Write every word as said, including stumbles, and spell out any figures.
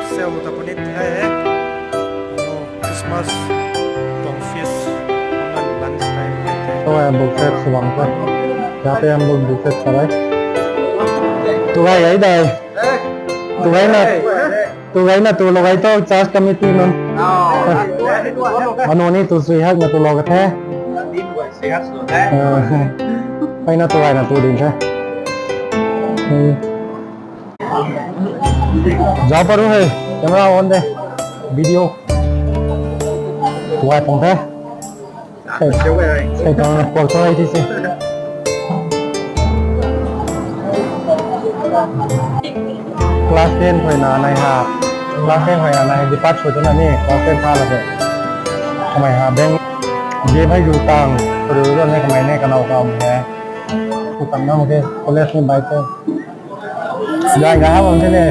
Sale ta puni the. Christmas tuang feast, lunch time. Tua buk set swang the. Yape am buk buk set sarai. Tu gai gai dai. Tu gai na. Tu gai na tu lo gai to church committee nunc. Anu ni tu sui hak na tu lo ka the. Pai na tu gai na tu din the. Zau paru hei, camera on de. Video. Tuai pang the. Sei, sei tang na kuak tu hei ti se. Class ten khou na nai ha. Class ten khou na nai depart sw tu na ni, class ten tha la se. Kamei ha bang game hei gu tang, paru ru ne kamei ne kanau kam ne. Ku kam na mo ke, college ni bai te. Zai ga ha bam te ne.